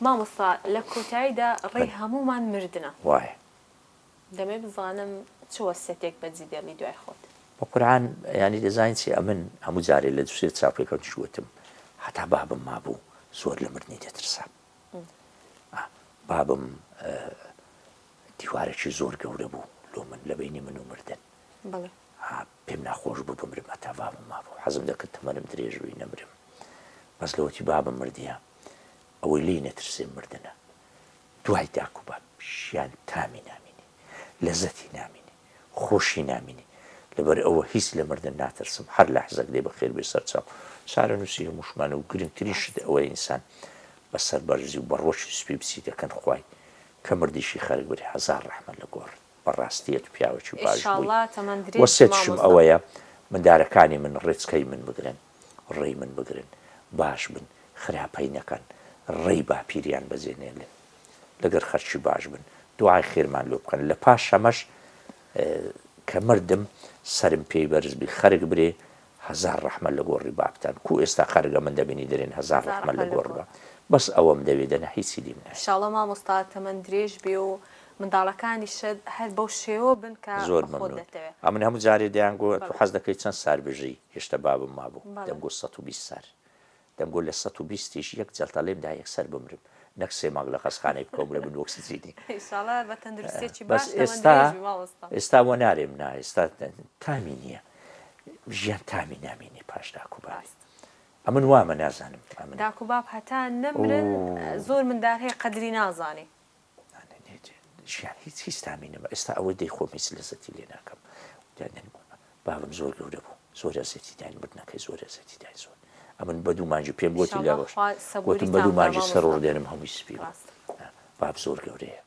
مامۆستا لە کۆتاییدا ڕێی هەموومان مردنە. وایە. دەمەوێ بزانم چ وەسیەتێک بەجی دێڵی دوای خۆت؟ بە قورعان یانی دەزانی چی ئەمن هەموو جارێ لە دوسێ چاوپێکەوتنیش وتم هەتا بابم مابوو زۆر لە مردنی دەترسام بابم دیوارێکی زۆر گەورە بوو لۆ من لە بەینی من و مردن پێم ناخۆش بوو بمرم هەتا بابم مابوو حەزم دەکرد تەمەنم درێژ بووی نەمرم بەس لەوەتی بابم مردیە ئەوەی لێی نەترسێ مردنە. دوای داک و باب ژیان تامی نامینێ، لەزەتی نامینێ، خۆشی نامینێ. لەبەر ئەوە هیچ لە مردن ناترسم، هەر لەحزەک دێ بەخێر بێ سەرچاو. چارەنووسی هەمووشمانە و گرنگترین شت ئەوەیە ئینسان بە سەربەرزی و بە ڕۆژی سپی بچیتە کن خوای، کە مردیشی خەرک برێ هەزار ڕەحمەت لە گۆڕت. بە ڕاستی ئەتو پیاوێکی باش بووی. ئیشاڵڵا تەمەن درێژ بی وەسێتیشم مامۆستا. ئەوەیە مندارەکانی من ڕێچکەی من بگرن. ڕێی من بگرن باش بن خراپەی نەکەن ڕێی باپیریان بەجێ نێلن لەگەر خەرکی باش بن دوعای خێرمان لۆ بکەن لە پاش ئەمەش کە مردم سەرم پێی بەرز بی خەرک برێ هەزار ڕەحمە لە گۆڕی بابتان کو ئێستا خەرگە من دەبینی دەرێن هەزار ڕەحمە لە گۆڕ بە بەس ئەوەم دەوێ دەنا هیچی دیم ناوێ. ئیشاڵا مامۆستا تەمەن درێژ بی و منداڵەکانیشت هەر بەو شێوە بن کە زۆر بە خۆت مەمنون دەتەوێ. ئەمن هەموو جارێ دەیان گۆ تو بەڵێ. حەز دەکەی چەند سار بژی هێشتا بابم مابوو بەڵێ. دەمگۆ 120 سار دەمگۆ لە 120 یش یەک جەڵتە لێم دا یەکسەر بمرم نەک سێ مانگ لە خەستخانەی بکەوم لە بن ئۆکسجینی ئیشاڵا بە تەندروستیەکی بەس باش تەمەن ئێستا درێژ بی مامۆستا. ئێستا وەنارێم نا ئێستا تامی نییە ژیان تامی نامینێ پاش داک و بابی ڕاستە. ئەمن وامە نازانم ئەمن داک و باب هەتا نەمرن ئوو. زۆر مندار هەیە قەدری نازانێ. ژیان هیچ هیچ تامی نەما ئێستا ئەوەی دەیخۆم هیچ لەزەتی لێ ناکەم بابم زۆر گەورە بوو زۆر ئەزێتی داین مردنەکەی زۆر ئەزێتی داین زۆر ئەمن بە دوو مانگی پێم گوتی لە ئیشاڵڵا ڕۆژ خوا گوتم بە سەبوریتان دوو بدا مانگی سەر مامۆستا ڕدێنم هەمووی سپی بوو ڕاستە. باب زۆر گەورەیە.